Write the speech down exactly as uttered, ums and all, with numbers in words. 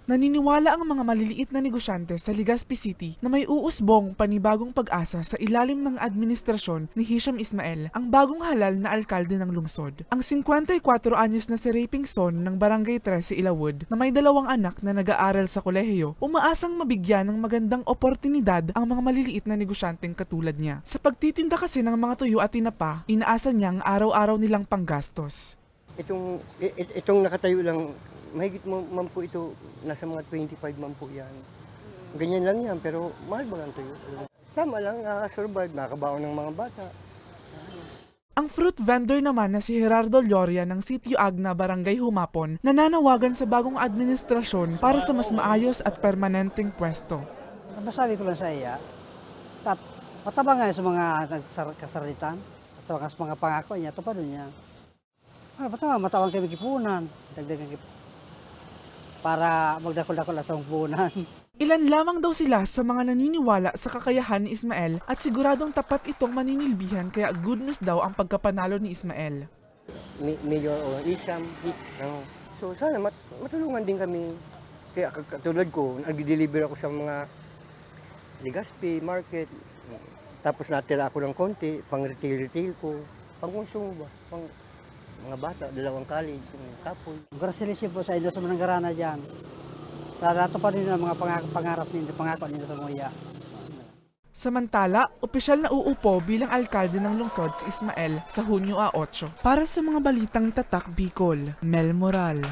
Naniniwala ang mga maliliit na negosyante sa Legazpi City na may uusbong panibagong pag-asa sa ilalim ng administrasyon ni Hisham Ismael, ang bagong halal na alkalde ng lungsod. Ang singkwenta y kwatro anyos na si Ray Pingson ng Barangay Trese, Ilawod, na may dalawang anak na nag-aaral sa kolehiyo, umaasang mabigyan ng magandang oportunidad ang mga maliliit na negosyanteng katulad niya. Sa pagtitinda kasi ng mga tuyo at tinapa, inaasa niyang araw-araw nilang panggastos. Itong, i-, it-, itong nakatayo lang, mahigit mo-, man po ito, nasa mga twenty-five man po yan. Ganyan lang yan, pero mahal ba ang tuyo? Tama lang, nakaka-survive, nakakabaon ng mga bata. Ang fruit vendor naman na si Gerardo Lloria ng Sitio Agna, Barangay Humapon, nananawagan sa bagong administrasyon para sa mas maayos at permanenteng pwesto. Masabi ko lang sa iya, tap-, matabang nga sa mga nagsar-, kasaralitan at sa mga, sa mga pangako niya, tupadon niya. Ano, basta matawan kami kipunan, dagdagan kip-, para magdakul-dakul ang samong punan. Ilan lamang daw sila sa mga naniniwala sa kakayahan ni Ismael at siguradong tapat itong maninilbihan, kaya good news daw ang pagkapanalo ni Ismael. Mi-, Mayor o Isam, is, ano. So, sana mat-, matulungan din kami. Kaya ka-, katulad ko, nagdi-deliver ako sa mga Legazpi market. Tapos natira ako ng konti, pang retail-retail ko, pang konsumo ba, pang mga bata, dalawang college, yung kapoy. Congratulations po sa inyo sa mga nanggarana dyan. Sana tupad ninyo ang mga panga-, pangarap ninyo, pangako ninyo sa mga iya. Samantala, opisyal na uupo bilang alkalde ng lungsod si Ismael sa Hunyo a otso. Para sa mga balitang Tatak Bicol, Mel Moral.